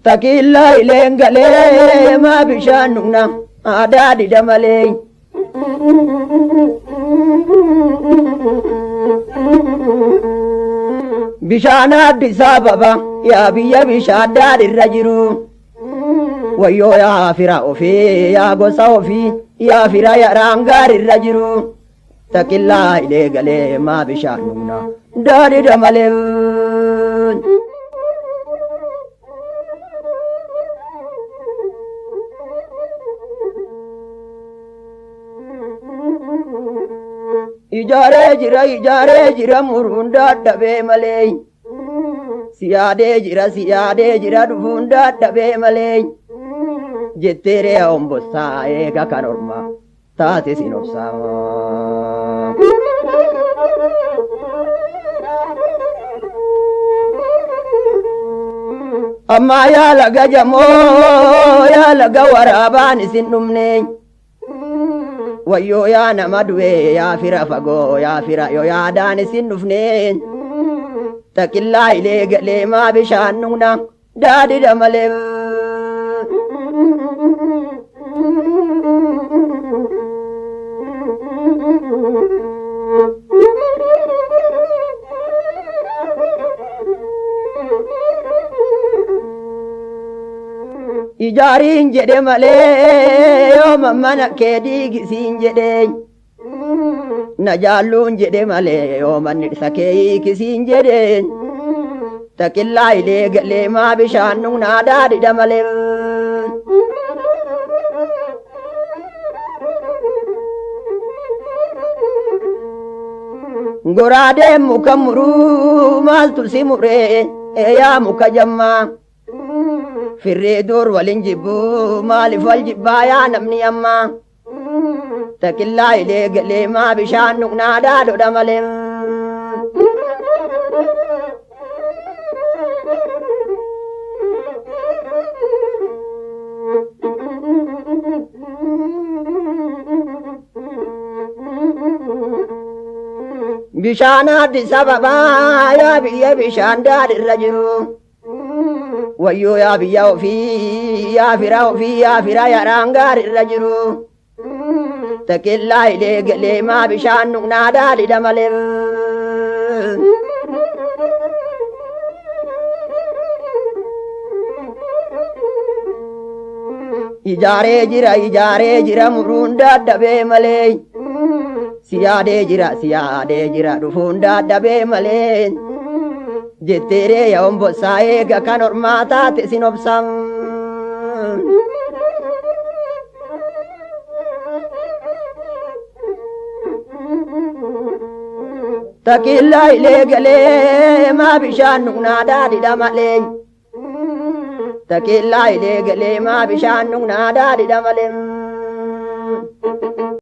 Takiillaa ileen galee maa bishaan dhugna aadaa dida malee. Bishaan Addis Ababa yaa biyya bishaan daadhirra jiru. Wayyoo yaa fira ofii yaa gosa ofii yaa fira yaraan gaarirra jiru. Takillaa ilee galee maa bishaan dhugna daadhida malee. Ijaaree jira ijaaree jira muruun dadhabee malee. Si yaadee jira si yaadee jira dhufuun dadhabee malee. Jetteeree hombossaa eega kan ormaa taate sin obsaa. Ammaa yaa laga jamoo yaa laga waraabaan isin dhumne. Wayyoo yaa nama du'e yaa fira fagoo yaa fira yoo yaadaan isin dhufne. Taqillaa ilee galee maa bishaan dhugna daadhidha malee. Ijaariin jedhe malee yooma mana kee diigisiin jedhe. Na jaalluun jedhe malee yooma dhirsa kee hiikisiin jedhe. Taqillaa ilee galee maa bishaan dhugnaa daadhidha malee. Goraadeen muka muruu maaltu si muree yaa muka jammaa. Firree dur walin jibbuu maaliif wal jibbaa yaa namni ammaa. Taqillaa ilee galee maa bishaan dhugnaa daadhodha malee. Bishaan Addis Ababaa yaa biyya bishaan daadhirra jiru. Wayyoo yaa biyya ofii yaa fira ofii yaa fira yaraan gaarirra jiru. Taqillaa ilee galee maa bishaan dhugnaa daadhidha malee. Ijaaree jira ijaaree jira muruun dadhabee malee. Si yaadee jira si yaadee jira dhufuun dadhabee malee. Jetteeree yaa ombossaa eega kan ormaa taate sin obsam. Taqillaa ilee galee maa bishaan dhugnaa daadhidha malee. Taqillaa ilee galee maa bishaan dhugnaa daadhidha malee.